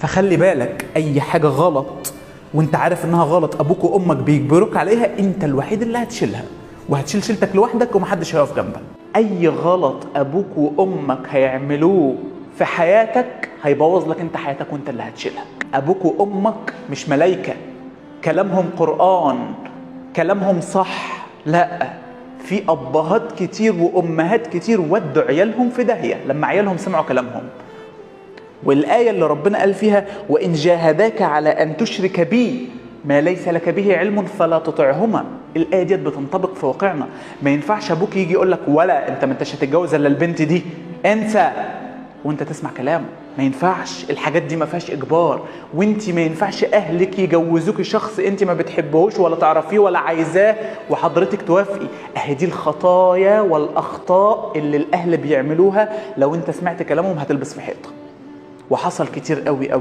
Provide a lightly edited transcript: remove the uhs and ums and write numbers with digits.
فخلي بالك، اي حاجة غلط وانت عارف انها غلط ابوك وامك بيجبروك عليها، انت الوحيد اللي هتشيلها، وهتشيل شيلتك لوحدك ومحدش هيقف جنبك. اي غلط ابوك وامك هيعملوه في حياتك هيبوظ لك انت حياتك، وانت اللي هتشيلها. ابوك وامك مش ملايكة، كلامهم قرآن، كلامهم صح. لا، في ابهات كتير وامهات كتير ودوا عيالهم في داهية لما عيالهم سمعوا كلامهم. والآية اللي ربنا قال فيها وإن جاهداك على أن تشرك بي ما ليس لك به علم فلا تطعهما، الآية ديت بتنطبق في واقعنا. ما ينفعش أبوك يجي يقول لك ولا أنت ما أنتش هتتجوز إلا البنت دي، انسى، وأنت تسمع كلامه. ما ينفعش، الحاجات دي ما فيهاش إجبار. وأنت ما ينفعش أهلك يجوزوك شخص أنت ما بتحبهوش ولا تعرفيه ولا عايزاه وحضرتك توافقي. أهي دي الخطايا والأخطاء اللي الأهل بيعملوها، لو أنت سمعت كلامهم هتلبس في حيطة. وحصل كتير قوي قوي.